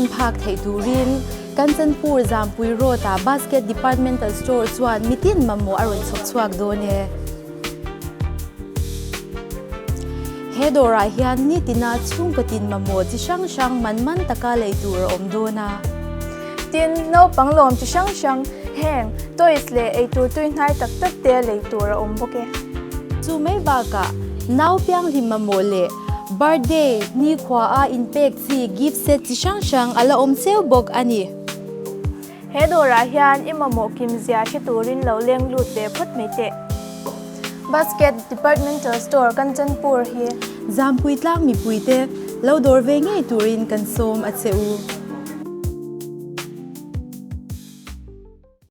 pan phak theih turin Kanchanpur Zampui Road-ah Basket Departmental Store chuan mitin mamawh a rawn chhawp chhuak dawn e. He dawrah hian nitina chhungkaw tin mamawh chi hrang hrang man man taka lei tur a awm dawn a. Tin, naupang lawm chi hrang hrang heng toys leh eitur tui hnai tak tak te lei tur a awm bawk e. Chu mai bakah nau pianghlim mamawh leh birthday nikhua a inpek chi gift set chi hrang hrang a la awm cheu bawk a ni. He dawrah hian i mamawh kim zia hre turin lo leng lut ve phawt mai teh. Basket Departmental Store Kanchanpur hi. Zampui tlang mipuite lo dawr ve ngei turin kan sawm a che u.